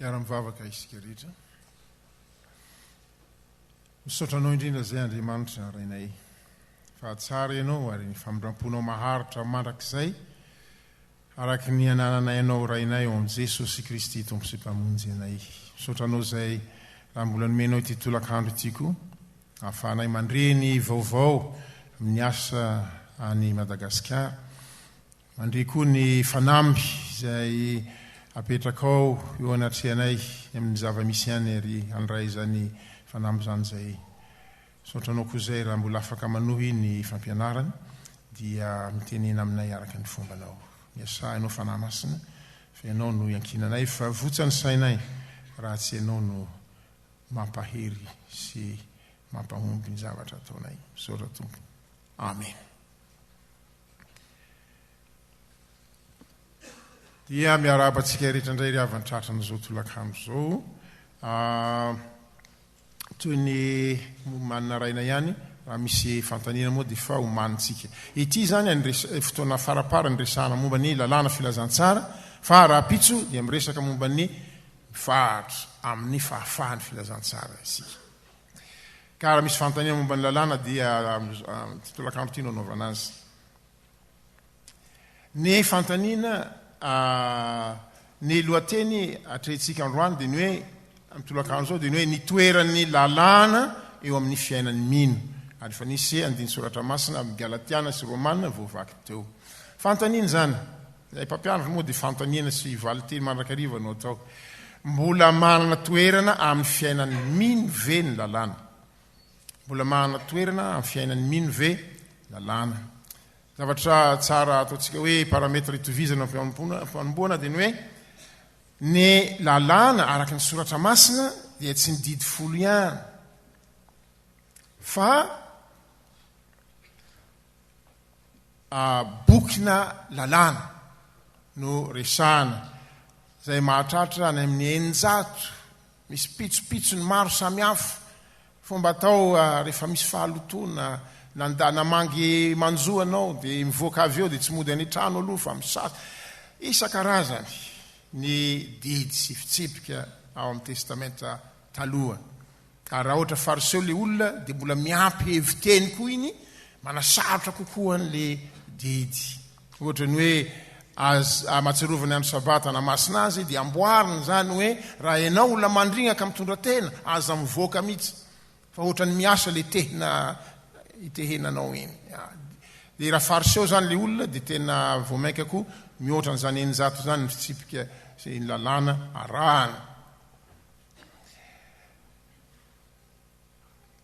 Hiara-mivavaka isika rehetra. Misaotra Anao indrindra izay Andriamanitra Rainay fa tsara Ianao ary ny famindram-ponao maharitra mandrakizay araka ny anananay Anao Rainay ao amin'i Jesosy Kristy Tompo sy Mpamonjy anay. Misaotra Anao izay raha mbola nomenao ity tolakandro ity koa ahafahanay mandre ny vaovao amin'ny asa any Madagasikara. Mandre koa ny fanamby izay apetrakao eo anatrehanay amin'ny zava-misy any ary handray izany fanamby izany izay. Misaotra anao koa izay raha mbola afaka manohy ny fampianarana dia mitenena aminay araka ny fombanao. Miasà ianao Fanahy Masina fa ianao no iankinanay fa votsa ny sainay raha tsy ianao no mampahery sy mampahomby ny zavatra ataonay. Misaotra Tompo. Amen. Dia miarahaba antsika rehetra indray ry havana tratran'izao tolakandro izao. Ah, toy ny omanina raina ihany, raha misy fanontaniana moa dia fa omanintsika. Ity izany any fotoana faraparany resahana momba ny lalàna filazantsara, fa rahampitso dia miresaka momba ny mifahatra amin'ny fahafahan'ny filazantsara isika. Ka raha misy fanontaniana momba ny lalàna dia ity tolakandro ity no anaovana azy. Ny fanontaniana, ny lohateny atrehintsika androany dia ny hoe, amin'ny tolakandro izao dia ny hoe ny toeran'ny lalàna eo amin'ny fiainan'ny mino. Ary efa nisy andinin-tsoratra masina amin'ny Galatiana sy Romana voavaky teo. Fanontaniana izany. Ilay mpampianatra moa dia fanontaniana sy valin-teny mandrakariva no atao. Mbola manana toerana amin'ny fiainan'ny mino ve ny lalàna? Mbola manana toerana amin'ny fiainan'ny mino ve lalàna? Zavatra tsara ataontsika hoe paramètre itovizana amin'ny fanombohana dia ny hoe ny lalàna araka ny soratra masina dia tsy ny didy folo ihany fa bokina lalàna no resahana, izay mahatratra any amin'ny 600, misy pitsopitsony maro samihafa, fomba atao rehefa misy fahalotoana, nanda namangy manjo anao dia mivoaka avy eo dia tsy mody any an-trano aloha fa misasa, isan-karazany ny didy sy fitsipika ao amin'ny Testamenta Taloha. Ary raha ohatra fariseo le olona dia mbola miampy hevi-teny koa iny manasarotra kokoa an'le didy. Ohatra ny hoe az mahatsiarova ny andro sabata hanamasina azy dia amboarina izany hoe raha ianao olona mandringa ka mitondra tena aza mivoaka mihitsy fa ohatra ny miasa le tehina itehenanao iny. Dia raha fariseo izany le olona dia tena vao mainka koa mihoatra an'izany 600 izany ny fitsipika sy ny lalàna arahana.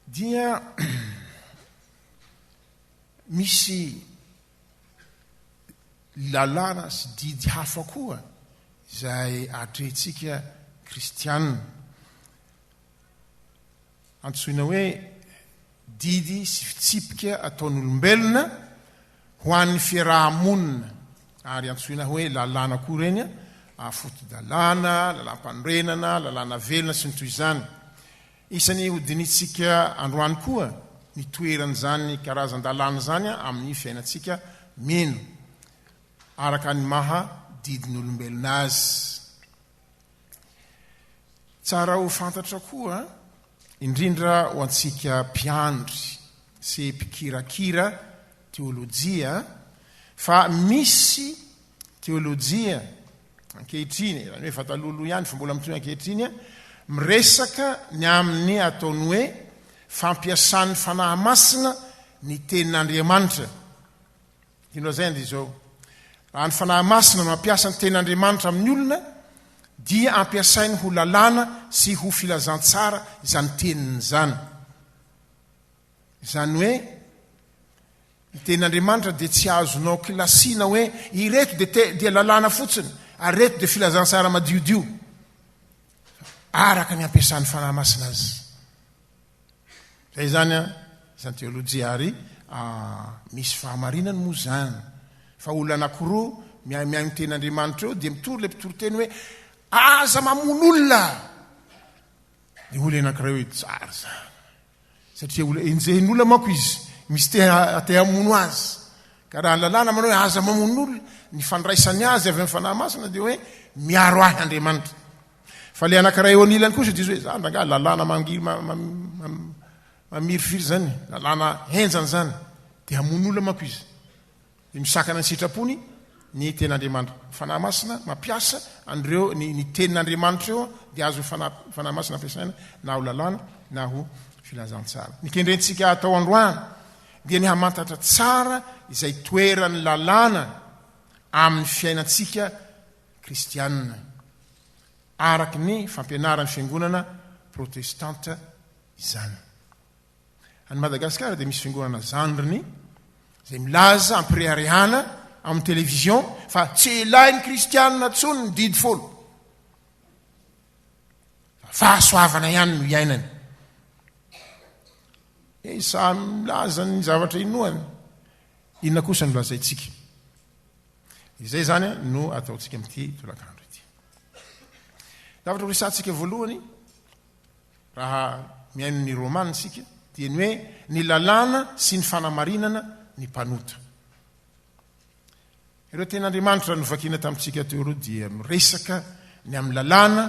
Dia misy lalàna sy didy hafa koa izay atrehintsika kristianina. Antsoina hoe didy sy fitsipika ataon'olombelona ho an'ny fiaraha-monina ary antsoina hoe lalàna koa ireny, fotodalàna, lalàm-panorenana, lalàna velona sy ny toy izany. Isan'ny hodinihintsika androany koa ny toeran'izany karazan-dalàna izany amin'ny fiainantsika mino, araka ny maha didin'olombelona azy. Tsara ho fantatra koa, indrindra ho antsika mpiandry sy mpikirakira teolojia, fa misy teolojia ankehitriny, izany hoe efa talohaloha ihany fa mbola mitohy ankehitriny, miresaka ny amin'ny ataony hoe fampiasan'ny Fanahy Masina ny Tenin'Andriamanitra. Ny nolazainy dia izao, Raha ny Fanahy Masina no mampiasa ny Tenin'Andriamanitra amin'ny olona, dia ampiasainy ho lalàna sy ho filazantsara izany teniny izany. Izany hoe, ny Tenin'Andriamanitra dia tsy azonao kilasiana hoe ireto dia, te, dia lalàna fotsiny, ary ireto dia filazantsara madiodio. Araka ny ampiasan'ny Fanahy Masina azy. Zay izany an, izany teolojia ary misy fahamarinany moa izany. Fa olona anankiroa mihaino ny tenin'Andriamanitra eo dia mitory ilay mpitory teny hoe aza mamono olona. Dia hoy ilay anankiray hoe tsara izany. Satria olona enjehin'olona manko izy, misy te te hamono azy. Ka raha ny lalàna manao hoe aza mamono olona, ny fandraisany azy avy amin'ny Fanahy Masina dia hoe miaro ahy Andriamanitra. Fa ilay anankiray eo anilany kosa dia izy hoe, zany rangahy lalàna mangiry mamirifiry izany, lalàna henjana izany. Dia hamono olona manko izy. Dia misakana ny sitrapony ny tenin'Andriamanitra. Ny Fanahy Masina mampiasa an'ireo, ny, ny tenin'Andriamanitra eo dia azon'ny Fanahy, Fanahy Masina ampiasaina na ho lalàna na ho filazantsara. Ny kendrentsika atao androany dia ny hamantatra tsara izay toeran'ny lalàna amin'ny fiainantsika kristianina, araka ny fampianaran'ny Fiangonana protestanta izany. Any Madagasikara dia misy fiangonana zandriny izay milaza am-pireharehana amin'ny télévision fa tsy ilain'ny kristianina intsony ny didy folo. Fa fahasoavana ihany no iainany. Eh, samy milaza ny zavatra inoany. Inona kosa no lazaintsika? Izay izany no ataontsika amin'ity tolakandro ity. Zavatra horesahantsika voalohany Raha mihaino ny Romana isika dia ny hoe ny lalàna sy ny fanamarinana ny mpanota. Ireo tenin'Andriamanitra novakiana tamintsika teo ireo dia miresaka ny amin'ny lalàna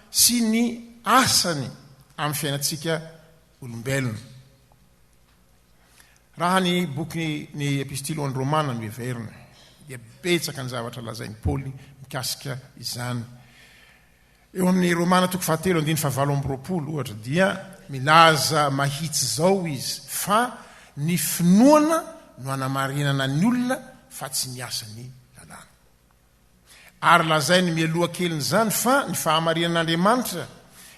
sy ny asany amin'ny fiainantsika olombelona. Raha ny boky ny Epistily ho an'ny Romana no heverina dia betsaka ny zavatra lazain'i Paoly mikasika izany. Eo amin'ny Romana toko fahatelo andininy fahavalo amby roapolo, ohatra, dia milaza mahitsy izao izy fa ny finoana no anamarinana ny olona fa tsy ny asan'ny lalàna. Ary lazainy mialoha kelin'izany fa ny fahamarinan'Andriamanitra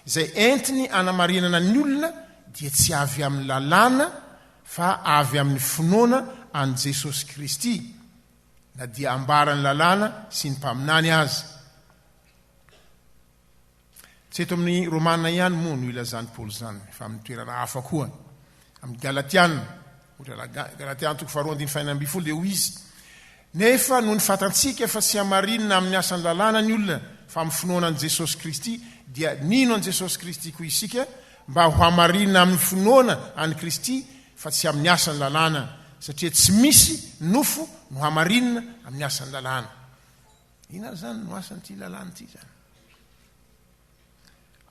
izay entiny anamarinana ny olona dia tsy avy amin'ny lalàna fa avy amin'ny finoana an'i Jesosy Kristy, na dia ambaran'ny lalàna sy ny mpaminany aza. Tsy eto amin'ny Romana ihany moa no ilazan'i Paoly izany, fa amin'ny toerana hafa koa. Amin'ny Galatiana, ohatra Galatiana toko faharoa andininy fahenina ambin'ny folo dia hoy izy, Nefa nony fantantsika fa tsy hamarinina amin'ny asan'ny lalàna ny olona, fa amin'ny finoana an'i Jesosy Kristy, dia nino an'i Jesosy Kristy koa isika, mba ho hamarinina amin'ny finoana an'i Kristy, fa tsy amin'ny asan'ny lalàna, satria tsy misy nofo no hamarinina amin'ny asan'ny lalàna. Inona ary izany no asan'ity lalàna ity izany?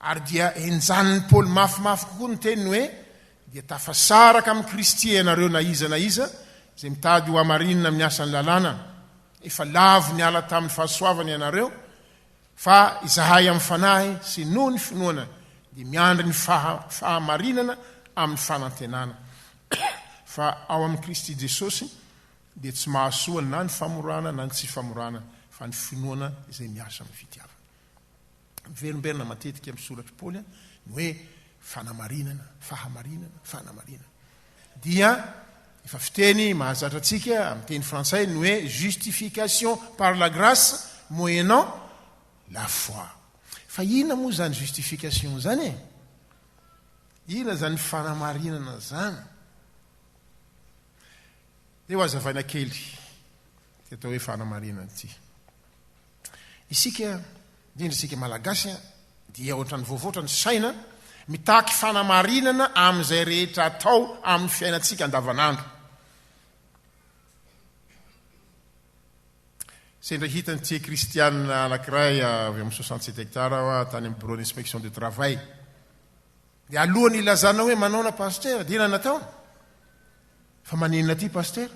Ary dia henjanin'i Paoly mafimafy kokoa ny teniny hoe, Dia tafasaraka amin'i Kristy ianareo na iza na iza izay mitady ho hamarinina amin'ny asan'ny lalàna. Efa lavo niala tamin'ny fahasoavana ianareo, fa izahay amin'ny fanahy sy noho ny finoana dia miandry ny fahamarinana amin'ny fanantenana. Fa ao amin'i Kristy Jesosy dia tsy mahasoa na ny famorana na ny tsy famorana fa ny finoana izay miasa amin'ny fitiavana. Miverimberina matetika amin'ny soratr'i Paoly ny hoe fanamarinana, fahamarinana, fanamarinana. Dia efa fiteny mahazatra antsika amin'ny teny frantsay ny hoe justification par la grâce moyennant la foi. Fa inona moa izany justification izany e? Inona izany fanamarinana izany? Dia ho hazavaina kely ity atao hoe fanamarinana ity. Isika, indrindra isika Malagasy, dia ohatran'ny voavoatra ny saina, mitaky fanamarinana amin'izay rehetra atao amin'ny fiainantsika andavanandro. Sendra hitan'ity kristianina anankiray avy amin'ny 67 hectares aho tany amin'ny bureau d'inspection du travail. Dia alohan'ny hilazana hoe manaona pasitera dia inona nataony? Fa maninona aty pasitera?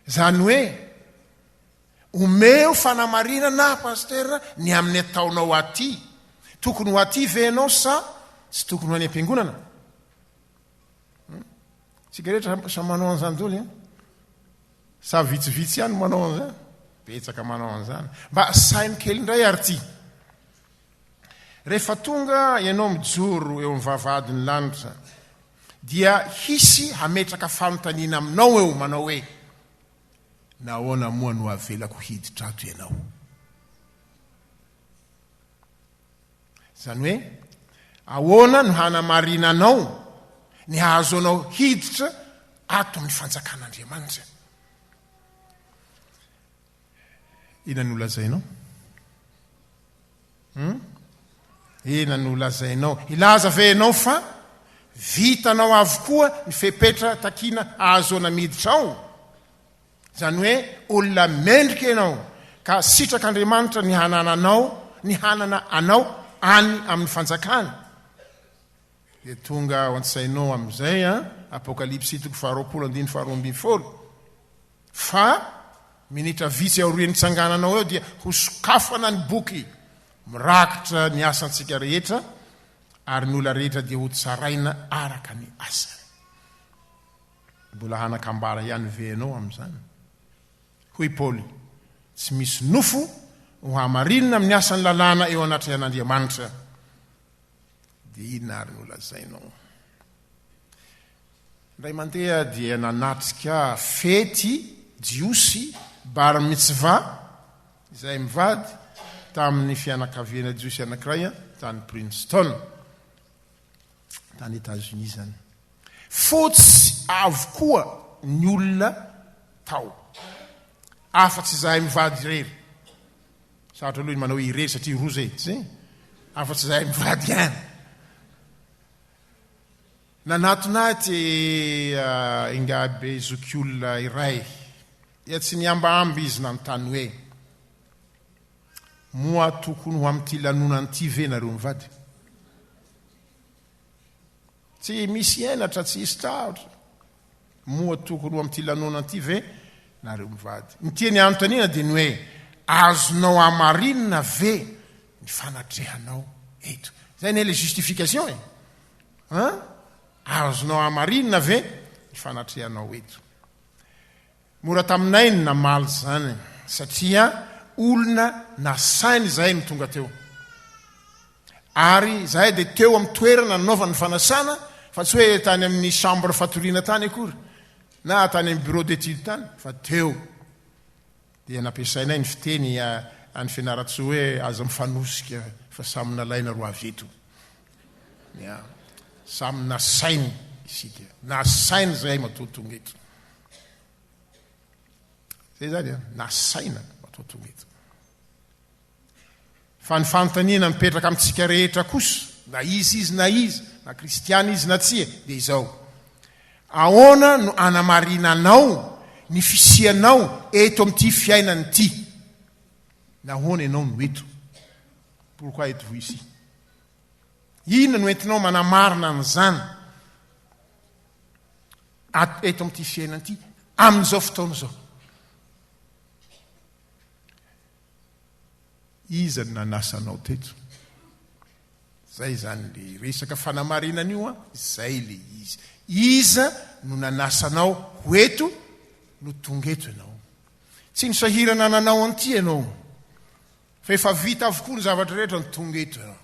Izany hoe omeo fanamarinana aho pasitera ny amin'ny ataonao aty. Tokony ho aty ve ianao sa tsy tokony ho any am-piangonana? Hmm? Tsika rehetra samy manao an'izany daholo eh? Sa vitsivitsy ihany manao an'izany? Betsaka manao an'izany. Mba saino kely indray ary ity. Rehefa tonga ianao mijoro eo amin'ny vavahadin'ny lanitra, dia hisy hametraka fanontaniana aminao eo manao hoe, Nahoana moa no avelako hiditra ato ianao? Izany hoe, ahoana no hanamarinanao ny hahazoanao hiditra ato amin'ny fanjakan'Andriamanitra? Inona no lazainao? Hmm? Inona no lazainao? Hilaza ve ianao fa vitanao avokoa ny fepetra takiana hahazoana miditra ao? Izany hoe olona mendrika ianao. Ka sitrak'Andriamanitra ny hanananao, ny hanana anao any amin'ny fanjakany. Dia tonga ao an-tsainao amin'izay an, Apokalypsy toko faharoapolo andininy faharoambinifolo, fa minitra vitsy aorian'ny nitsangananao eo dia hosokafana ny boky mirakitra ny asantsika rehetra ary ny olona rehetra dia hotsaraina araka ny asany. Mbola hanan-kambara ihany ve ianao amin'izany? Hoy Paoly, Tsy misy nofo ho hamarinina amin'ny asan'ny lalàna eo anatrehan'Andriamanitra. Dia inona àry no lazainao? Indray mandeha dia nanatrika fety jiosy, bar mitzvah, izahay mivady, tamin'ny fianakaviana jiosy anankiray tany Princeton, tany Etazonia izany. Fotsy avokoa ny olona tao, afa-tsy izahay mivady irery. Sarotra aloha ny manao hoe irery satria roa izay, tsy izay? Afa-tsy izahay mivady ihany. Nanatona ahy ty ingahibe zokiolona iray, dia tsy nihambahamba izy nanontany hoe, Moa tokony ho amin'ity lanonana ity ve nareo mivady? Tsy misy henatra, tsy hisy tahotra. Moa tokony ho amin'ity lanonana ity ve nareo mivady? Ny tiany hanontaniana dia ny hoe, azonao hamarinina ve ny fanatrehanao eto? Izay anie ilay justification e! An? Azonao hamarinina ve ny fanatrehanao eto? Mora taminay ny namaly izany satria olona nasaina izahay no tonga teo. Ary izahay dia teo amin'ny toerana nanaovana ny fanasana fa tsy hoe tany amin'ny chambre fatoriana tany akory na tany amin'ny bureau d'étude tany fa teo. Dia nampiasainay ny fiteny any Fianarantsoa hoe aza mifanosika fa samy nalaina ro avy eto. Ya, samy nasaina isika. Nasaina izahay matoa tonga eto. Zay zany an, nasaina matoa tonga eto. Fa ny fanontaniana mipetraka amintsika rehetra kosa, na iza izy na iza, na kristiana izy na tsia, dia izao, Ahoana no anamarinanao ny fisianao eto amin'ity fiainana ity? Nahoana ianao no eto? Pourquoi êtes-vous ici? Inona no entinao manamarina an'izany eto amin'ity fiainana ity amin'izao fotoana izao? Iza no nanasa anao teto? Zay izany le resaka fanamarinana io an, zay le izy. Iza no nanasa anao ho eto no tonga eto ianao. Tsy nisahirana nanao an'ity ianao, fa efa vita avokoa ny zavatra rehetra no tonga eto ianao.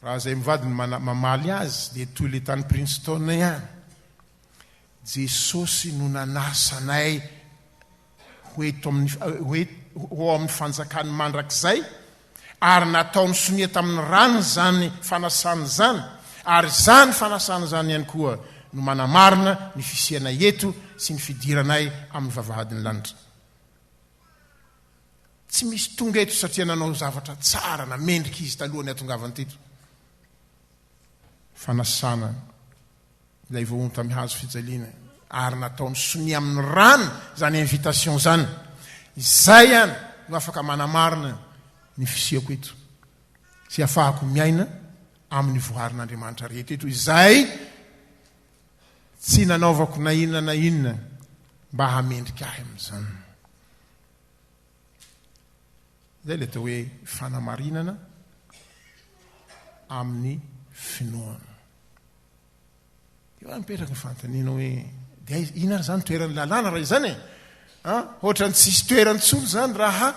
Raha zay mivady no mamaly azy dia toy le tany Princeton ihany. Jesosy no nanasa anay ho eto amin'ny ho ho ao amin'ny fanjakany mandrakizay ary nataony sonia tamin'ny rany izany fanasana izany ary izany fanasana izany ihany koa no manamarina ny fisianay eto sy ny fidiranay amin'ny vavahadin'ny lanitra. Tsy misy tonga eto satria nanao zavatra tsara na mendrika izy talohan'ny hatongavany teto. Fanasana ilay voahonto tamin'ny hazo fijaliana ary nataony sonia amin'ny rany izany invitation izany. Izay ihany no afaka manamarina ny fisiako eto sy afahako miaina amin'ny voaharin'Andriamanitra rehetra eto izay tsy nanaovako na inona na inona mba hamendrika ahy amin'izany. Izay ilay atao hoe fanamarinana amin'ny finoana. Eo ary mipetraka ny fanontaniana hoe dia aiza, inona ary izany toeran'ny lalàna raha izany e? An, ohatran'ny tsisy toerany intsony izany raha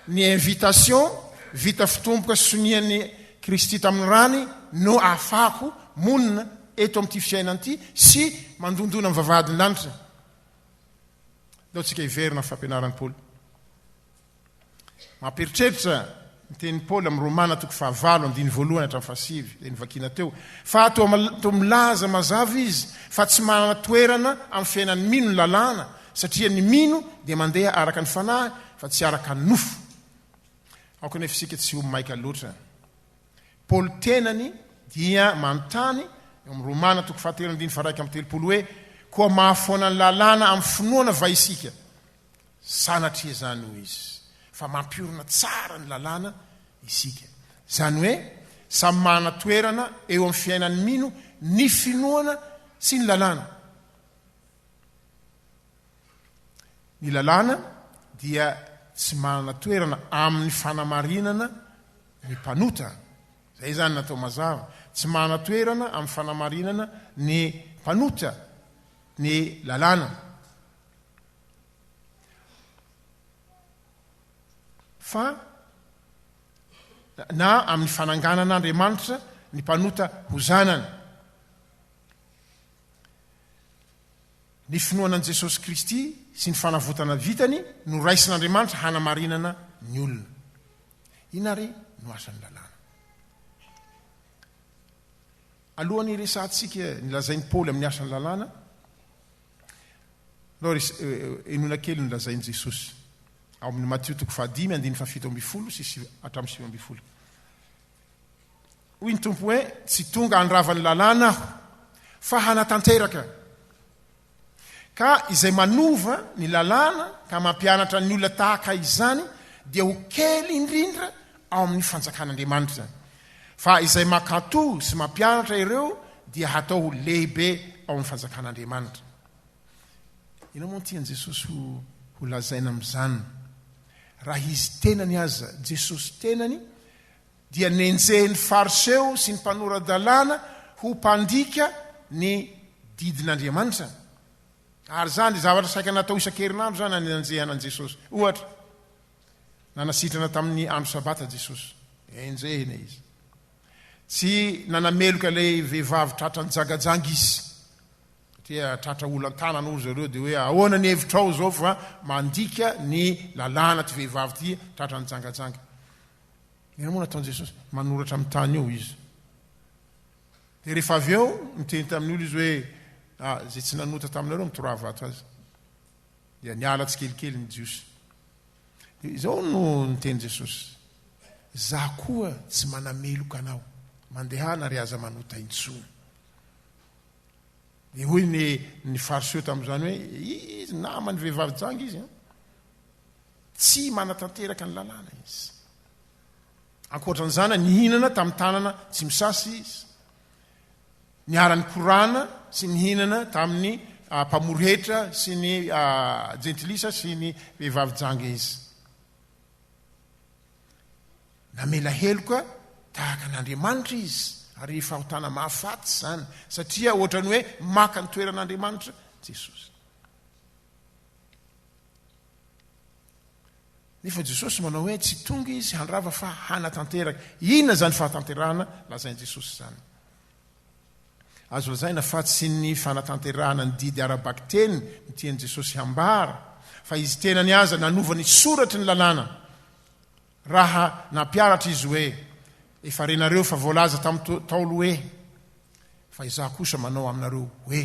ny invitation vita fitomboka sonian'i Kristy tamin'ny rany no ahafahako monina eto amin'ity fiainana ity sy mandondona amin'ny vavahadin'ny lanitra. Ndao tsika hiverina amin'ny fampianaran'i Paoly. Mampieritreritra ny tenin'i Paoly amin'ny Romana toko fahavalo andininy voalohany hatramin'ny fahasivy, izay novakiana teo, fa toa milaza mazava izy fa tsy manana toerana amin'ny fiainan'ny mino ny lalàna, satria ny mino dia mandeha araka ny fanahy fa tsy araka ny nofo. Aoka anefa isika tsy ho maika loatra. Paoly tenany dia manontany eo amin'ny Romana toko fahatelo andininy faha-31 hoe, Koa mahafoana ny lalàna amin'ny finoana va isika? Sanatria izany, hoy izy, fa mampiorina tsara ny lalàna isika. Izany hoe, samy manana toerana eo amin'ny fiainan'ny mino ny finoana sy ny lalàna. Ny lalàna dia tsy manana toerana amin'ny fanamarinana ny mpanota. Izay izany natao mazava. Tsy manana toerana amin'ny fanamarinana ny mpanota ny lalàna. Fa na amin'ny fananganan'Andriamanitra ny mpanota ho zanany. Ny finoana an'i Jesosy Kristy sy ny fanavotana vitany no raisin'Andriamanitra hanamarinana ny olona. Inona àry no asan'ny lalàna? Alohan'ny hiresahantsika ny lazain'i Paoly amin'ny asan'ny lalàna, aleo henoina kely ny lazain'i Jesosy ao amin'ny Matio toko fahadimy andininy fahafito ambin'ny folo sy hatramin'ny 19. Hoy ny Tompo hoe, Tsy tonga handrava ny lalàna Aho, fa hanatanteraka. Ka izay manova ny lalàna ka mampianatra ny olona tahaka izany dia ho kely indrindra ao amin'ny fanjakan'Andriamanitra. Fa izay mankatò sy mampianatra ireo dia hatao ho lehibe ao amin'ny fanjakan'Andriamanitra. Inona moa no tian'i Jesosy ho ho lazaina amin'izany? Raha Izy tenany aza, Jesosy tenany, dia nenjehin'ny Fariseo sy ny mpanora-dalàna ho mpandika ny didin'Andriamanitra. Ary izany dia zavatra saika natao isan-kerinandro izany nanenjehana an'i Jesosy. Ohatra, nanasitrana tamin'ny andro Sabata Jesosy. Enjehina izy. Tsy nanameloka ilay vehivavy tratra nijangajanga izy. Satria tratra olan-tanana hoy zareo dia hoe ahoana ny hevitrao izao fa mandika ny lalàna ity vehivavy ity tratra nijangajanga. Inona moa nataon'i Jesosy? Manoratra amin'ny tany eo izy. Dia rehefa avy eo, niteny tamin'ny olona izy hoe, ah, izay tsy nanota taminareo, mitoraha vato azy. Dia niala tsikelikely ny Jiosy. Dia izao no niteny Jesosy, Za koa tsy manameloka anao. Mandehana ary aza manota intsony. Dia hoy ny, ny Fariseo tamin'izany hoe, izy naman'ny vehivavy janga izy. Tsy manatanteraka ny lalàna izy. Ankoatra an'izany, nihinana tamin'ny tanana tsy misasa izy. Niara-nikorana sy nihinana tamin'ny mpamory hetra sy ny jentilisa sy ny vehivavy janga izy. Namela heloka tahaka an'Andriamanitra izy, ary fahotana mahafaty izany, satria ohatran'ny hoe maka ny toeran'Andriamanitra Jesosy. Nefa Jesosy manao hoe tsy tonga Izy handrava fa hanatanteraka. Inona izany fahatanterahana lazain'i Jesosy izany? Azo lazaina fa tsy ny fanatanterahana ny didy ara-bakiteny no tian'i Jesosy hambara, fa Izy tenany aza nanova ny soratry ny lalàna raha nampianatra Izy hoe, Efa renareo fa voalaza tamin'ny Ntaolo hoe, fa Izaho kosa manao aminareo hoe.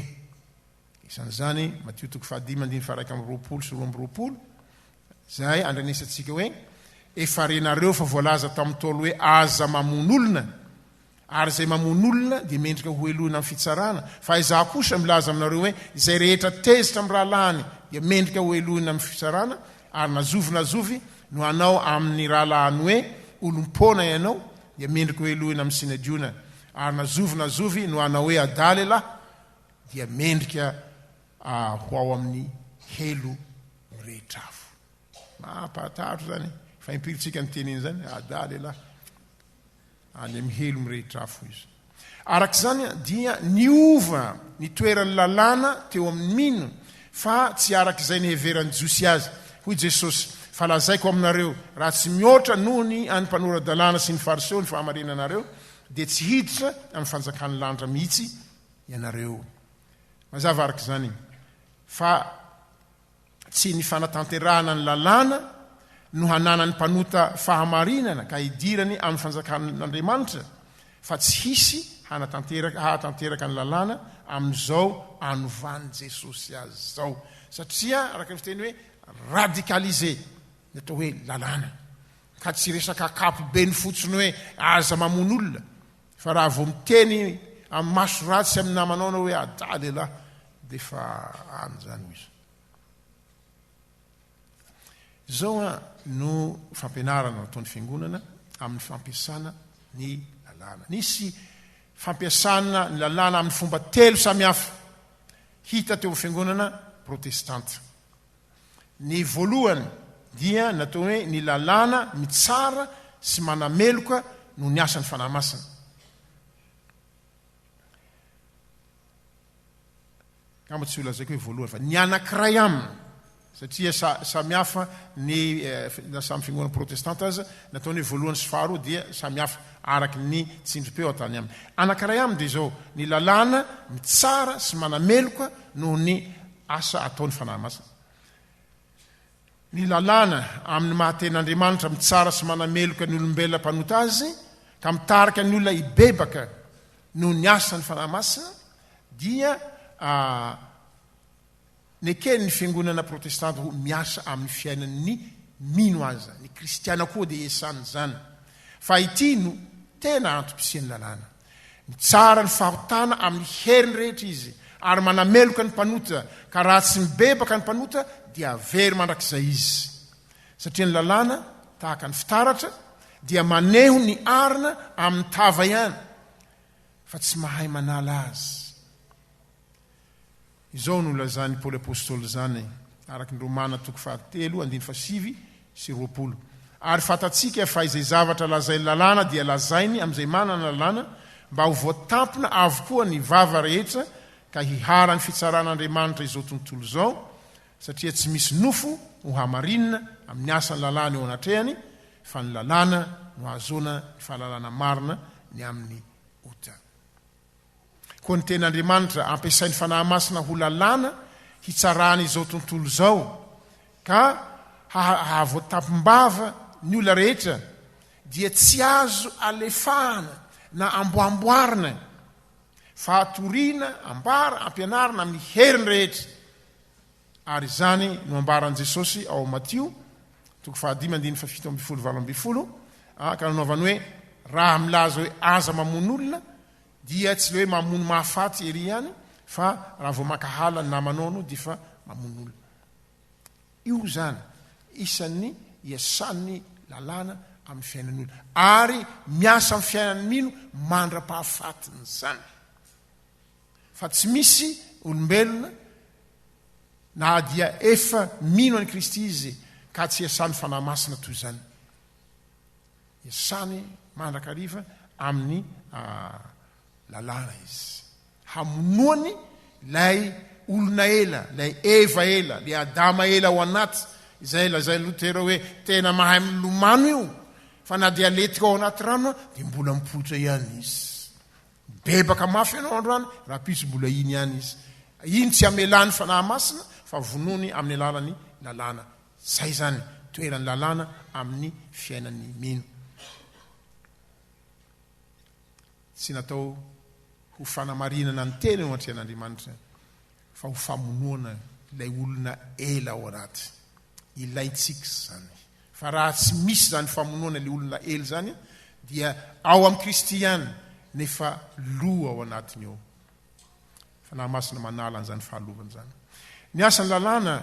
Isan'izany Matio toko fahadimy andininy faha-21 sy 22, izay andrenesantsika hoe, Efa renareo fa voalaza tamin'ny Ntaolo hoe, Aza mamono olona, ary izay mamono olona dia mendrika hohelohina amin'ny fitsarana, fa Izaho kosa milaza aminareo hoe, Izay rehetra tezitra amin'ny rahalahiny dia mendrika hohelohina amin'ny fitsarana, ary na zovy na zovy no hanao amin'ny rahalahiny hoe, Olom-poana ianao, dia mendrika hohelohina amin'ny Synedriona, ary na zovy na zovy no hanao hoe, Adala ialahy, dia mendrika ho ao amin'ny helo mirehitra afo. Mampahatahotra izany. Fa impiry tsika niteny an'izany? Adala ialahy. Any amin'ny helo mirehitra afo izy. Araka izany dia niova ny toeran'ny lalàna teo amin'ny mino fa tsy araka izay niheveran'ny Jiosy azy. Hoy Jesosy, Fa lazaiko aminareo, raha tsy mihoatra noho ny an'ny mpanora-dalàna sy ny Fariseo ny fahamarinanareo, dia tsy hiditra amin'ny fanjakan'ny lanitra mihitsy ianareo. Mazava araka izany fa tsy ny fanatanterahana ny lalàna no hananan'ny mpanota fahamarinana ka hidirany amin'ny fanjakan'Andriamanitra, fa tsy hisy hanatanteraka hahatanteraka ny lalàna amin'izao anovan'i Jesosy azy izao. Satria araka ny fiteny hoe radicalisé ny atao hoe lalàna. Ka tsy resaka ankapobeny fotsiny hoe aza mamono olona, Fa raha vao miteny amin'ny maso ratsy amin'ny namanao anao hoe adala elah, Dia efa any izany hoy izy. Izao no fampianarana nataon'ny Fiangonana amin'ny fampiasana ny lalàna. Nisy fampiasana ny lalàna amin'ny fomba telo samihafa hita teo amin'ny Fiangonana protestanta. Ny voalohany dia natao hoe ny lalàna mitsara sy manameloka noho ny asan'ny Fanahy Masina. Angamba tsy ho lazaiko hoe voalohany fa ny anankiray aminy, satria samy hafa ny na samy fiangonana protestanta aza, ny ataony hoe voalohany sy faharoa dia samy hafa araka ny tsindrim-peo atany aminy. Anankiray aminy dia izao, ny lalàna mitsara sy manameloka noho ny asa ataon'ny Fanahy Masina. Ny lalàna amin'ny maha tena Andriamanitra mitsara sy manameloka ny olombelona mpanota azy ka mitarika ny olona hibebaka noho ny asan'ny Fanahy Masina dia neken'ny fiangonana protestanta ho miasa amin'ny fiainan'ny mino aza. Ny kristiana koa dia isan'izany. Fa ity no tena antom-pisian'ny lalàna. Mitsara ny fahotana amin'ny heriny rehetra izy ary manameloka ny mpanota, ka raha tsy mibebaka ny mpanota dia very mandrakizay izy. Satria ny lalàna, tahaka ny fitaratra, dia maneho ny arina amin'ny tava ihany, fa tsy mahay manala azy. Izao no nolazain'i Paoly Apostoly izany, araka ny Romana toko fahatelo andininy fahasivy sy 20, Ary fantatsika fa izay zavatra lazain'ny lalàna dia lazainy amin'izay manana lalàna, mba ho voatampina avokoa ny vava rehetra ka hiharan'ny fitsaran'Andriamanitra izao tontolo izao, satria tsy misy nofo ho hamarinina amin'ny asan'ny lalàna eo anatrehany, fa ny lalàna no ahazoana ny fahalalana marina ny amin'ny ota. Koa ny Tenin'Andriamanitra ampiasain'ny Fanahy Masina ho lalàna hitsarana izao tontolo izao, ka hahavoatampim-bava ny olona rehetra, dia tsy azo alefahana na amboamboarina, fa toriana, ambara, ampianarina amin'ny heriny rehetra. Ary izany no ambaran'i Jesosy ao Matio, toko fahadimy andininy fahafito ambinifolo 18, ka nanaovany hoe, Raha milaza hoe aza mamono olona, dia tsy le hoe mamono mahafaty ery ihany, fa raha vao mankahala ny namanao anao dia efa mamono olona. Io izany isan'ny iasan'ny lalàna amin'ny fiainan'ny olona, ary miasa amin'ny fiainan'ny mino mandra-pahafatiny izany. Fa tsy misy olombelona na dia efa mino an'i Kristy izy ka tsy iasan'ny Fanahy Masina toy izany. Iasany mandrakariva amin'ny lalàna izy. Hamonoany ilay olona ela, ilay Eva ela, ilay Adama ela ao anaty, izay lazain'i Lotera hoe tena mahay milomano io, fa na dia aletika ao anaty rano dia mbola mipoitra ihany izy. Mibebaka mafy ianao androany, rahampitso mbola iny ihany izy. Iny tsy amelany Fanahy Masina fa vonoiny amin'ny alalan'ny lalàna. Izay izany toeran'ny lalàna amin'ny fiainan'ny mino. Tsy natao ho fanamarinana ny tena eo anatrehan'Andriamanitra fa ho famonoana ilay olona ela ao anaty. Ilaintsika izany. Fa raha tsy misy izany famonoana ilay olona ela izany dia ao amin'i Kristy ihany nefa lo ao anatiny ao. Fanahy Masina manala an'izany fahalovana izany. Ny asan'ny lalàna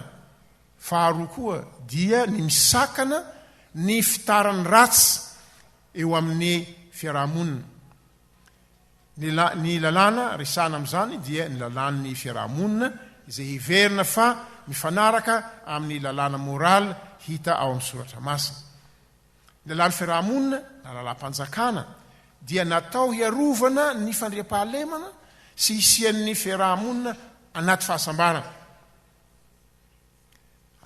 faharoa koa dia ny misakana ny fitaran'ny ratsy eo amin'ny fiaraha-monina. Ny ny lalàna resahana amin'izany dia ny lalàn'ny fiaraha-monina izay heverina fa mifanaraka amin'ny lalàna moraly hita ao amin'ny Soratra Masina. Ny lalàn'ny fiaraha-monina na lalàm-panjakana dia natao hiarovana ny fandriampahalemana sy hisian'ny fiaraha-monina anaty fahasambarana.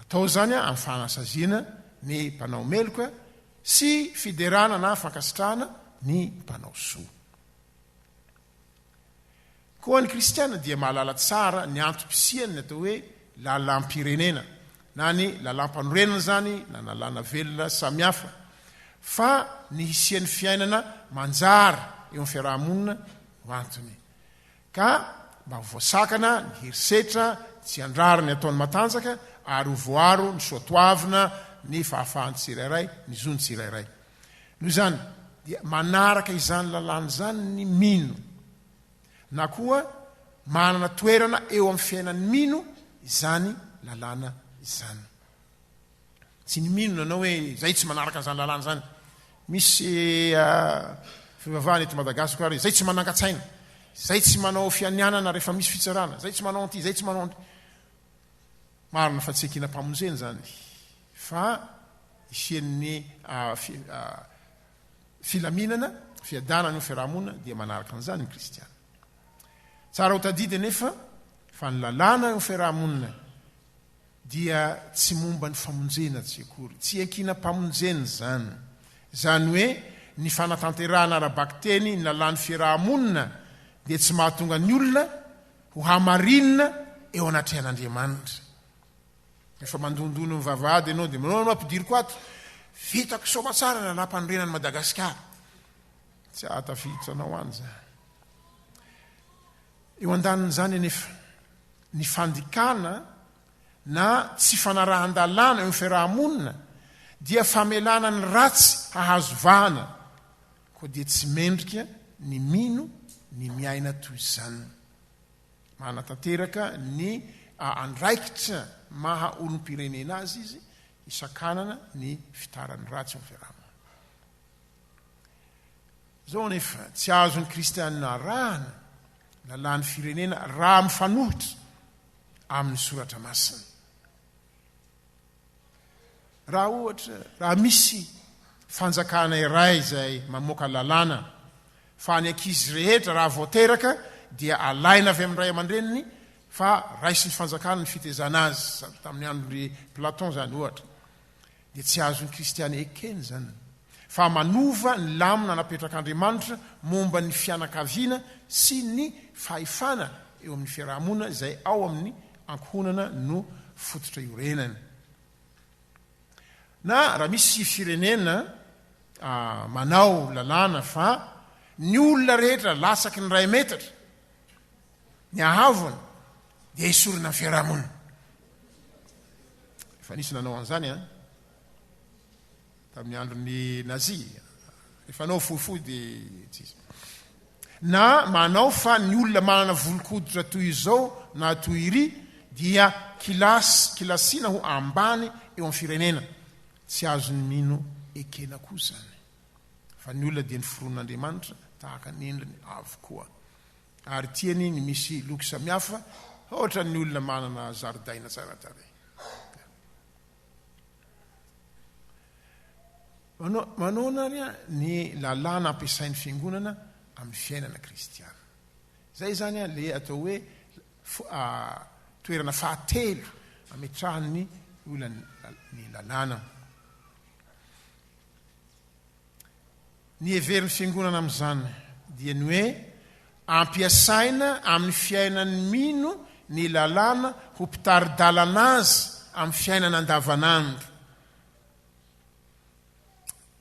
Atao izany amin'ny fanasaziana ny mpanao meloka sy fiderana na fankasitrahana ny mpanao soa. Koa ny kristiana dia mahalala tsara ny antom-pisian'ny atao hoe lalam-pirenena, na ny lalam-panorenana izany na lalàna velona samihafa, fa ny hisian'ny fiainana manjary eo amin'ny fiaraha-monina no antony. Ka mba ho voasakana ny herisetra tsy an-drariny ataon'ny matanjaka ary ho voaro ny soatoavina, ny fahafahan'ny tsirairay, ny zon'ny tsirairay. Noho izany, dia manaraka izany lalàna izany ny mino, na koa. Manana toerana eo amin'ny fiainan'ny mino izany lalàna izany. Tsy ny mino nanao hoe izay tsy manaraka an'izany lalàna izany. Misy fivavahana eto Madagasikara izay tsy manangan-tsaina, izay tsy manao fianianana rehefa misy fitsarana, izay tsy manao an'ity, izay tsy manao an'ity. Marina fa tsy ekena mpamonjena izany fa isian'ny filaminana, fiadanana eo fiarahamonina dia manaraka an'izany ny kristiana. Tsara ho tadidy anefa fa ny lalàna eo fiarahamonina dia tsy momba ny famonjena tsy akory. Tsy iankinam-pamonjena izany. Izany hoe ny fanatanterahana ara-bakiteny ny lalàn'ny fiarahamonina dia tsy mahatonga ny olona ho hamarinina eo anatrehan'Andriamanitra. Rehefa mandondona ny vavahady ianao dia manao no ampidiriko ato. Vitako soamatsara ny lalàmpanorenan'i Madagasikara. Tsy hahatafiditra anao any izany. Eo an-danin'izany anefa, ny fandikana na tsy fanarahan-dalàna eo amin'ny fiaraha-monina dia famelana ny ratsy hahazo vahana, koa dia tsy mendrika ny mino ny miaina toy izany. Manatanteraka ny andraikitra maha olom-pirenena azy izy hisakanana ny fitaran'ny ratsy eo amin'ny fiaraha-monina. Izao anefa, tsy azon'ny Kristianina arahana lalàn'ny firenena raha mifanohitra amin'ny Soratra Masina. Raha ohatra, raha misy fanjakana iray izay mamoaka lalàna fa ny ankizy rehetra raha vao teraka dia alaina avy amin'ny ray aman-dreniny fa raisin'ny fanjakana ny fitezana azy, tamin'ny andron'i Platon izany ohatra, dia tsy azon'ny kristiana ekena izany fa manova ny lamina napetrak'Andriamanitra momba ny fianakaviana sy ny fahefana eo amin'ny fiaraha-monina izay ao amin'ny ankohonana no fototra iorenany. Na raha misy firenena manao lalàna fa ny olona rehetra latsaky ny iray metatra ny hahavony dia esorina amin'ny fiaraha-monina. Efa nisy nanao an'izany an, tamin'ny andron'ny Nazi. Efa anao fohifohy dia tsy izy. Na manao fa ny olona manana volon-koditra toy izao na toy iry dia kilasy, kilasiana ho ambany eo amin'ny firenena. Tsy azon'ny mino ekena koa izany. Fa ny olona dia noforonin'Andriamanitra tahaka ny endriny avokoa. Ary tiany ny misy loko samihafa ohatran'ny olona manana zaridaina tsara tarehy. Manaona ary ny lalàna ampiasain'ny fiangonana amin'ny fiainana kristiana? Izay izany le atao hoe toerana fahatelo ametrahan'ny olona ny lalàna. Ny heverin'ny Fiangonana amin'izany dia ny hoe ampiasaina amin'ny fiainan'ny mino ny lalàna ho mpitari-dalana azy amin'ny fiainana andavanandro.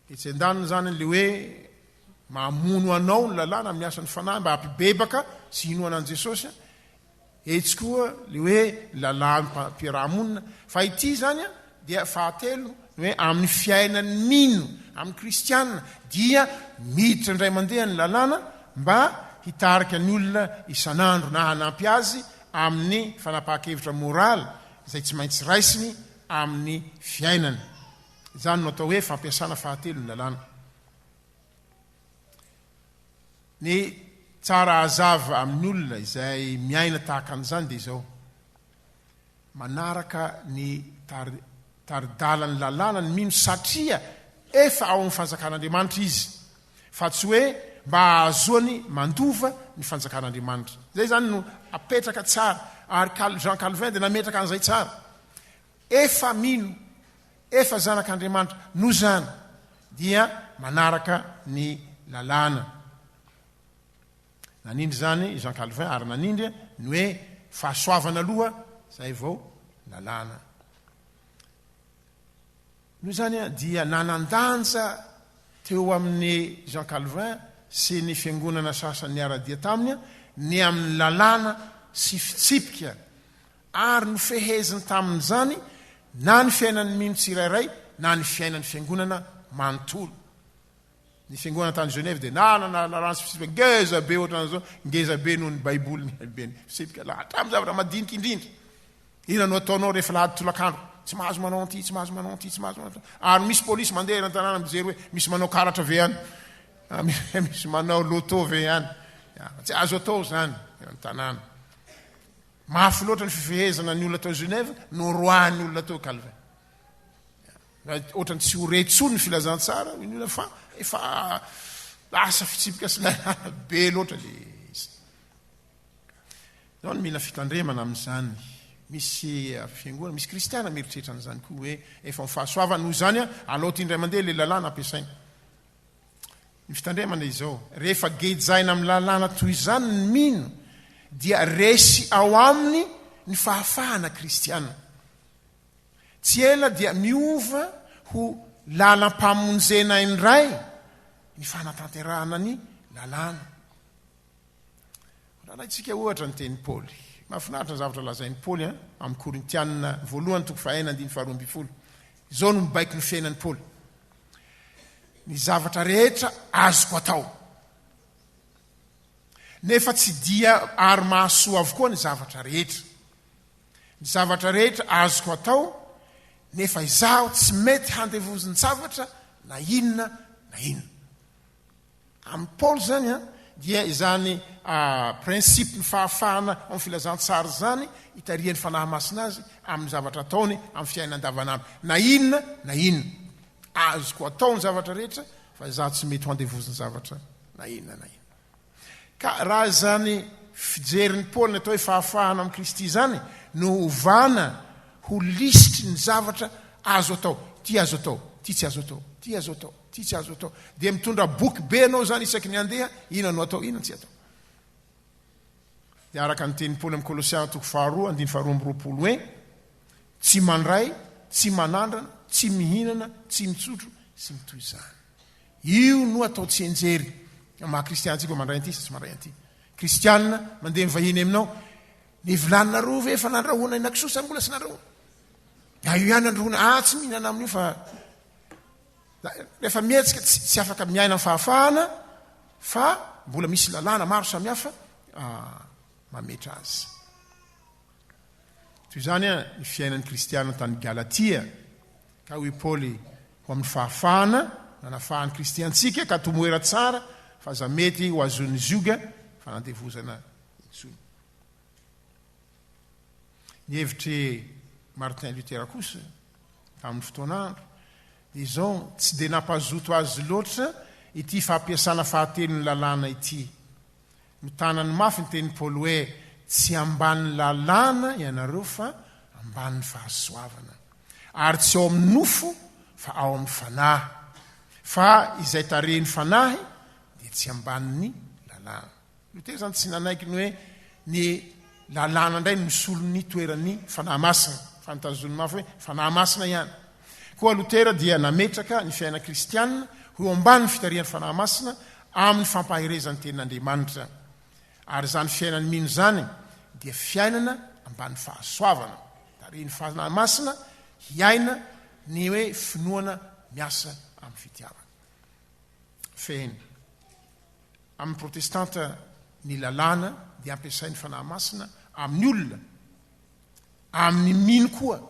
Etsy andaniny izany ilay hoe mamono anao ny lalàna amin'ny asan'ny fanahy mba hampibebaka sy hinoana an'i Jesosy. Etsy koa le hoe lalàm-piarahamonina. Fa ity izany dia fahatelo, ny hoe amin'ny fiainan'ny mino, amin'ny kristiana, dia miditra indray mandeha ny lalàna mba hitarika ny olona isan'andro na hanampy azy amin'ny fanapahan-kevitra moraly izay tsy maintsy raisiny amin'ny fiainany. Izany no atao hoe fampiasana fahatelo ny lalàna. Ny tsara hazava amin'ny olona izay miaina tahaka an'izany dia izao, manaraka ny tari, tari-dalan'ny lalàna ny mino satria efa ao amin'ny fanjakan'Andriamanitra izy, fa tsy hoe mba hahazoany mandova ny fanjakan'Andriamanitra. Izay izany no apetraka tsara, ary Cal, Jean Calvin dia nametraka an'izay tsara. Efa mino, efa zanak'Andriamanitra, noho izany dia manaraka ny lalàna. Nanindry izany i Jean Calvin ary nanindry ny hoe fahasoavana aloha izay vao lalàna. Noho izany dia nanan-danja teo amin'i Jean Calvin sy ny fiangonana sasany niara-dia taminy ny amin'ny lalàna sy fitsipika ary nofeheziny tamin'izany na ny fiainan'ny mino tsirairay na ny fiainan'ny fiangonana manontolo. Ny fiangonana tany Genève dia nanana lalàna sy fitsipika ngeza be ohatran'izao, ngeza be noho ny Baiboly ny haben'ny fitsipika, hatramin'ny zavatra madinika indrindra. Inona no ataonao rehefa alahady tolakandro? Tsy mahazo manao an'ity, tsy mahazo manao an'ity, tsy mahazo manao an'ity. Ary misy polisy mandeha eran-tanàna mijery hoe misy manao karatra ve any? Ah, misy manao loto ve any? Tsy azo atao izany eran-tanàna. Mafy loatra ny fifehezana ny olona tao Genève, noroahan'ny olona tao Calvin. Ohatran'ny tsy ho re intsony ny filazantsara, hoy ny olona, fa efa lasa fitsipika sy lalàna be loatra ilay izy. Izao no mila fitandremana amin'izany. Misy fiangonana, misy kristiana mieritreritra an'izany koa hoe efa ho fahasoavana noho izany alao ity indray mandeha ilay lalàna ampiasaina. Ny fitandremana izao, rehefa gejaina amin'ny lalàna toy izany ny mino dia resy ao aminy ny fahafahana kristiana. Tsy ela dia miova ho lalam-pamonjena indray ny fanatanterahana ny lalàna. Ralaintsika ohatra ny tenin'i Paoly. Mahafinaritra ny zavatra lazain'i Paoly an, amin'ny Korintianina voalohany toko fahaenina andininy faharoa ambin'ny folo. Izao no mibaiko ny fiainan'i Paoly. Ny zavatra rehetra azoko atao. Nefa tsy dia ary mahasoa avokoa ny zavatra rehetra. Ny zavatra rehetra azoko atao, nefa izaho tsy mety handevozin-javatra na inona na inona. Amin'i Paoly izany dia izany principe ny fahafahana ao amin'ny filazantsara izany itarihan'ny Fanahy Masina azy amin'ny zavatra ataony amin'ny fiainana andavanandro. Na inona na inona. Azoko atao ny zavatra rehetra fa izaho tsy mety ho andevozin'ny zavatra na inona na inona. Ka raha izany fijerin'i Paoly ny atao hoe fahafahana amin'i Kristy izany no ovana ho lisitry ny zavatra azo atao, ity azo atao, ity tsy azo atao, ity azo atao, ity tsy azo atao, dia mitondra boky be ianao izany isaky ny handeha, inona no atao, inona no tsy atao. Dia araka ny tenin'i Paoly amin'ny Kolosiana toko faharoa andininy faharoa amby roapolo hoe, tsy mandray, tsy manandrana, tsy mihinana, tsy mitsotro, sy ny toy izany. Io no atao tsianjery amin'ny maha kristiana antsika hoe mandray an'ity sa tsy mandray an'ity. Kristiana mandeha mivahiny aminao, ny vilaninareo ve efa nandrahoana henakisoa sa mbola tsy nandrahoana? Ah, io ihany nandrahoana, ah tsy mihinana amin'io fa rehefa mihetsika tsy, tsy afaka miaina amin'ny fahafahana fa mbola misy lalàna maro samihafa ah, mametra azy. Toy izany ny fiainan'ny kristiana tany Galatia. Ka hoy Paoly, Ho amin'ny fahafahana nanafahan'i Kristy antsika, ka tomoera tsara, fa aza mety ho azon'ny zioga fanandevozana intsony. Ny hevitr'i Martin Luther kosa, tamin'ny fotoan'andro, dia izao, tsy dia nampazoto azy loatra ity fampiasana fahatelon'ny lalàna ity. Notanany mafy ny tenin'i Paoly hoe, Tsy ambanin'ny lalàna ianareo fa ambanin'ny fahasoavana. Ary tsy ao amin'ny nofo fa ao amin'ny fanahy. Fa izay tarehin'ny fanahy dia tsy ambanin'ny lalàna. Lotera izany tsy nanaiky ny hoe ny lalàna indray no misolo ny toeran'ny fanahy masina, fa notazoniny mafy hoe fanahy masina ihany. Koa Lotera dia nametraka ny fiainana kristiana ho eo ambanin'ny fitarihan'ny fanahy masina amin'ny fampaherezan'ny Tenin'Andriamanitra. Ary izany fiainan'ny mino izany dia fiainana ambany fahasoavana. Tarihin'ny Fanahy Masina hiaina ny hoe finoana miasa amin'ny fitiavana. Fehiny. Amin'ny protestanta ny lalàna dia ampiasain'ny Fanahy Masina amin'ny olona amin'ny mino koa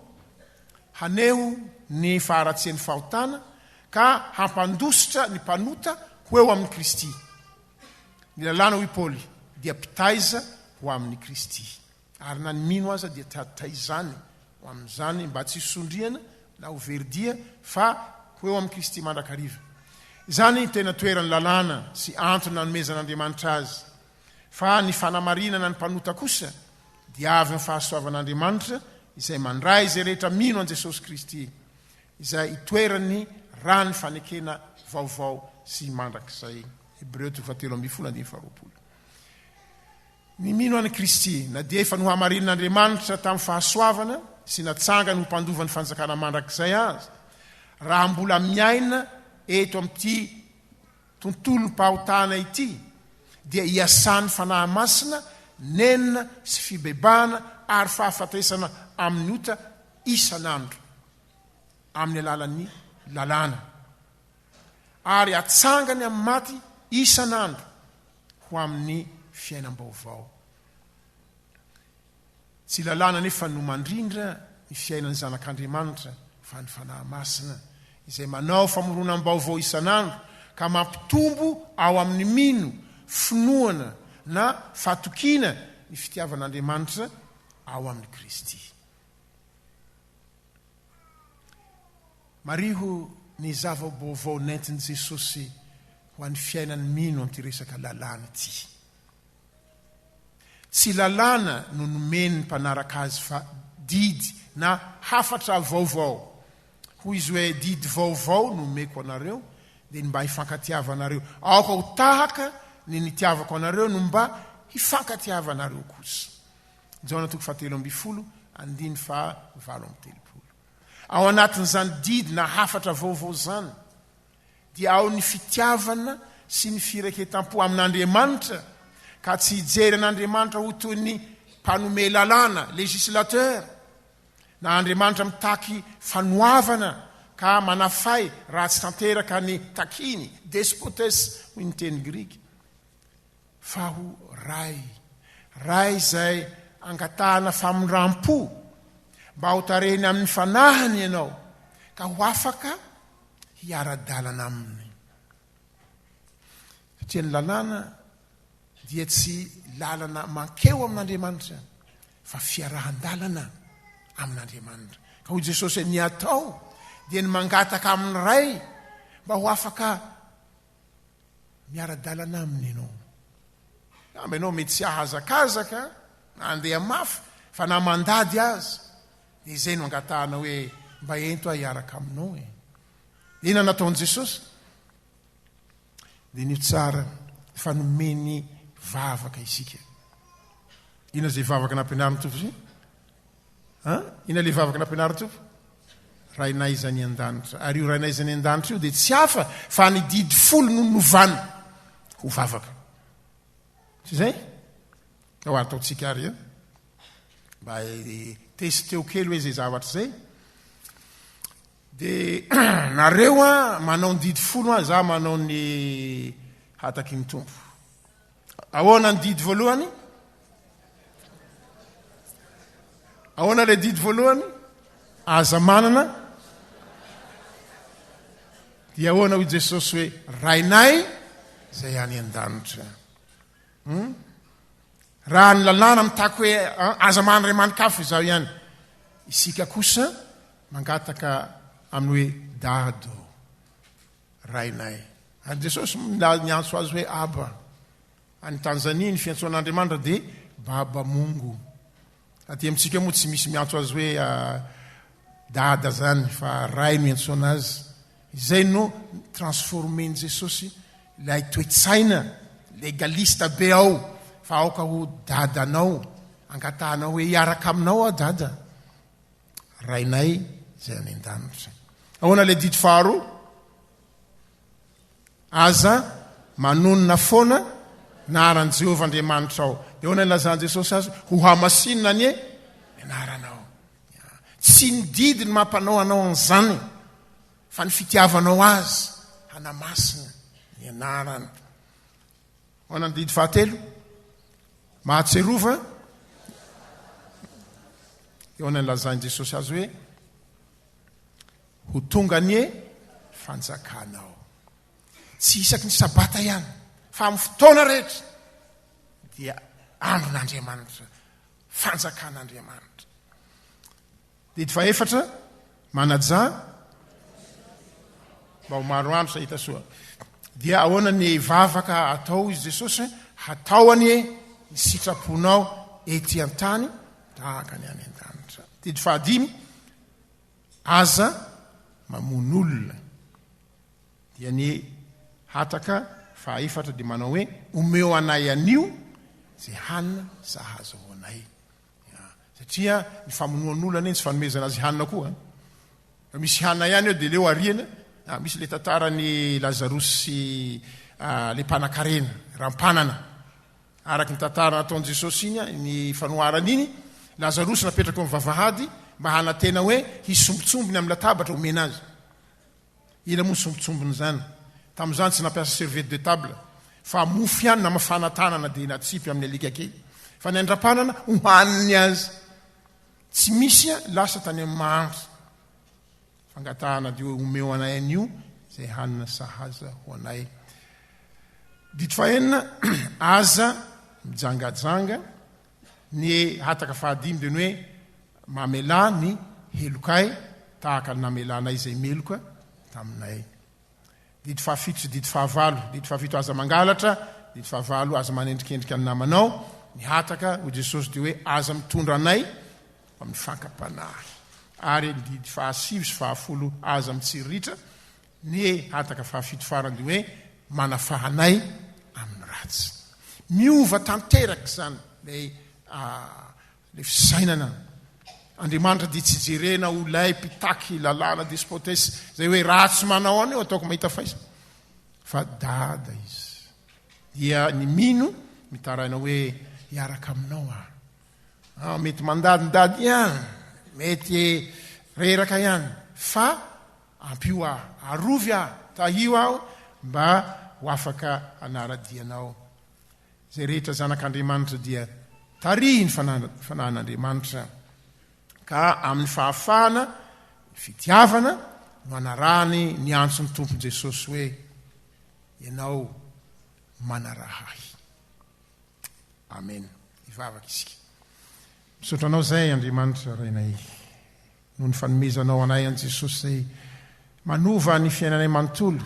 haneho ny faharatsian'ny fahotana ka hampandositra ny mpanota ho eo amin'i Kristy. Ny lalàna, hoy Paoly, dia mpitaiza ho amin'i Kristy. Ary na ny mino aza dia taizany ho amin'izany mba tsy hisondriana na ho very dia fa ho eo amin'i Kristy mandrakariva. Izany ny tena toeran'ny lalàna sy antony nanomezan'Andriamanitra azy. Fa ny fanamarinana ny mpanota kosa dia avy amin'ny fahasoavan'Andriamanitra izay mandray izay rehetra mino an'i Jesosy Kristy, izay itoeran'ny ran'ny fanekena vaovao sy mandrakizay. Hebreo toko fahatelo ambin'ny folo andininy faharoapolo. Ny mino an'i Kristy, na dia efa nohamarinin'Andriamanitra tamin'ny fahasoavana sy natsangany ho mpandova ny fanjakana mandrakizay aza, raha mbola miaina eto amin'ity tontolom-pahotana ity dia iasan'ny Fanahy Masina nenina sy fibebahana ary fahafatesana amin'ny ota isan'andro amin'ny alalan'ny lalàna. ary atsangany amin'ny maty isan'andro ho amin'ny fiainam-baovao. Tsy lalàna anefa no mandrindra ny fiainan'ny zanak'Andriamanitra fa ny Fanahy Masina izay manao famoronam-baovao isan'andro ka mampitombo ao amin'ny mino finoana na fatokiana ny fitiavan'Andriamanitra ao amin'i Kristy. Mariho ny zava-baovao nentin'i Jesosy ho an'ny fiainan'ny mino amin'ity resaka lalàna ity. Tsy lalàna no nomeny ny mpanaraka azy fa didy na hafatra vaovao. Hoy izy hoe, Didy vaovao no omeko anareo, dia ny mba hifankatiavanareo. Aoka ho tahaka ny nitiavako anareo no mba hifankatiavanareo kosa. Jaona toko fahatelo ambin'ny folo, andininy faha-38. Ao anatin'izany didy na hafatra vaovao izany, dia ao ny fitiavana sy ny firaiketam-po amin'Andriamanitra, ka tsy hijery an'Andriamanitra ho toy ny mpanome lalàna, législateur, na Andriamanitra mitaky fanoavana ka manafay raha tsy tanteraka ny takiny, despotes hoy ny teny grika, fa ho Ray, Ray izay angatahana famindram-po mba hotarehiny amin'ny fanahiny ianao ka ho afaka hiara-dalana aminy. Satria ny lalàna dia tsy lalana mankeo amin'Andriamanitra fa fiarahan-dalana amin'Andriamanitra. Ka hoy Jesosy hoe ny atao dia ny mangataka amin'ny Ray mba ho afaka miara-dalana aminy ianao. Angamba ianao mety tsy hahazakazaka na handeha mafy fa na mandady aza dia izay no angatahana hoe mba ento aho hiaraka aminao e. Inona nataon'i Jesosy? Diniho tsara fa nomeny vavaka isika. Inona izay vavaka nampianarin'ny Tompo izay? An? Inona ilay vavaka nampianarin'ny Tompo? Rainay izay any an-danitra. Ary io Rainay izay any an-danitra io dia tsy hafa fa ny didy folo no novana ho vavaka. Tsy izay? Ao ataontsika ary an? Mba testeo kely hoe izay zavatra izay. Dia nareo an manao ny didy folo an, za manao ny hataky ny Tompo. Ahoana ny didy voalohany? Ahoana ilay didy voalohany? Aza manana. Dia ahoana hoy Jesosy hoe Rainay izay any an-danitra. Hmm? Raha ny lalàna mitaky hoe aza manana ray aman-kafa izaho ihany. Isika kosa mangataka amin'ny hoe dado Rainay. Ary Jesosy niantso azy hoe Aba. Any Tanzania ny fiantsoan'Andriamanitra dia Baba Mungu. Aty amintsika moa tsy misy miantso azy hoe Dada zany fa Ray no iantsoana azy. Izay no transformen'i Jesosy ilay toe-tsaina legaliste be ao fa aoka ho dadanao, angatahanao hoe hiaraka aminao aho dada. Rainay izay any an-danitra. Ahoana ilay didy faharoa? Aza manonona foana anaran'i Jehovah Andriamanitrao. Dia ahoana nilazan'i Jesosy azy? Hohamasinina anie ny anaranao. Tsy ny didy no mampanao anao an'izany, fa ny fitiavanao azy hanamasina ny anarany. Ahoana ny didy fahatelo? Mahatsiarova. Eo ny lazain'i Jesosy azy hoe ho tonga anie fanjakanao. Tsy isaky ny sabata ihany fa amin'ny fotoana rehetra dia andron'Andriamanitra, fanjakan'Andriamanitra. Didy fahefatra, manajà mba ho maro andro sa hita soa. Dia ahoana ny vavaka atao izy Jesosy? Hatao anie ny sitraponao ety an-tany tahaka ny any an-danitra. Didy fahadimy, aza mamono olona. Dia ny hataka fahaefatra dia manao hoe omeo anay anio izay hanina sahaza ho anay. Satria ny famonoan'olona anie tsy fanomezana azy hanina koa. Fa misy hanina ihany eo dia leo ariana. Ah, misy le tantaran'i Lazarosy sy ah, le mpanan-karena, rampanana. Araka ny tantara nataon'i Jesosy iny, ny fanoharana iny, Lazarosy napetraka eo amin'ny vavahady mba hanantena hoe hisy sombintsombiny amin'ny latabatra omena azy. Ila moa sombintsombiny izany. Tamin'izany tsy nampiasa serviette de table fa mofo ihany namafana tanana dia natsipy amin'ny alika kely. Fa ny andram-panana hohaniny azy. Tsy misy lasa tany amin'ny mahantra. Fangatahana dia hoe omeo anay anio izay hanina sahaza ho anay. Didy fahenina, aza mijangajanga. Ny hataka fahadimy dia ny hoe mamelà ny helokay tahaka ny namelanay izay meloka taminay. Didy fahafito sy didy fahavalo. Didy fahafito aza mangalatra, didy fahavalo aza manendrikendrika ny namanao. Ny hataka hoy Jesosy dia hoe aza mitondra anay amin'ny fankam-panahy. Ary ny didy fahasivy sy fahafolo aza mitsiriritra. Ny hataka fahafito farany dia hoe manafaha anay amin'ny ratsy. Miova tanteraka izany ilay Ilay fisainana. Andriamanitra dia tsy jerena ho ilay mpitaky lalàna despotes izay hoe raha tsy manao an'io ataoko mahita faisana. Fa dada izy. Dia ny mino mitaraina hoe hiaraka aminao aho. Ah, mety mandadindady ihany, mety reraka ihany, fa ampio aho, arovy aho, tahio aho mba ho afaka hanara-dia anao. Izay rehetra zanak'Andriamanitra dia tarihin'ny Fanahin'Andriamanitra, ka amin'ny fahafahana, ny fitiavana no anarahany ny antson'ny Tompo Jesosy hoe, Ianao manaraha Ahy. Amen. Hivavaka isika. Misaotra Anao izay, Andriamanitra Rainay, noho ny fanomezanao anay an'i Jesosy izay manova ny fiainanay manontolo,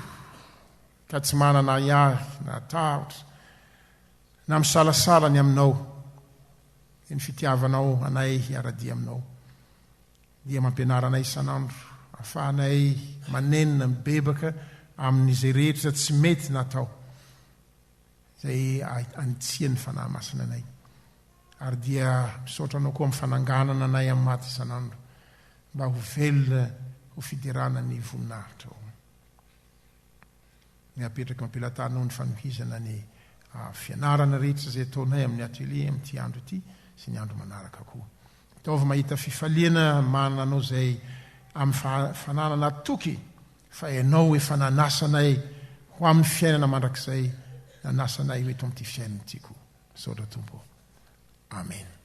ka tsy manana ahiahy na tahotra na misalasala ny aminao dia ny fitiavanao anay hiara-dia aminao dia mampianara anay isan'andro afahanay manenina mibebaka amin'izay rehetra tsy mety natao izay anitsian'ny Fanahy Masina anay ary dia misaotra anao koa amin'ny fananganana anay amin'ny maty isan'andro mba ho velona ho fiderana ny voninahitrao. Ny apetraka eo am-pelatanao ny fanohizana ny fianarana rehetra izay ataonay amin'ny atelier amin'ity andro ity sy ny andro manaraka koa. Ataovy mahita fifaliana manana anao izay amin'ny fananana toky fa ianao efa nanasa anay ho amin'ny fiainana mandrakizay, nanasa anay ho eto amin'ity fiainana ity koa. Misaotra Tompo. Amen.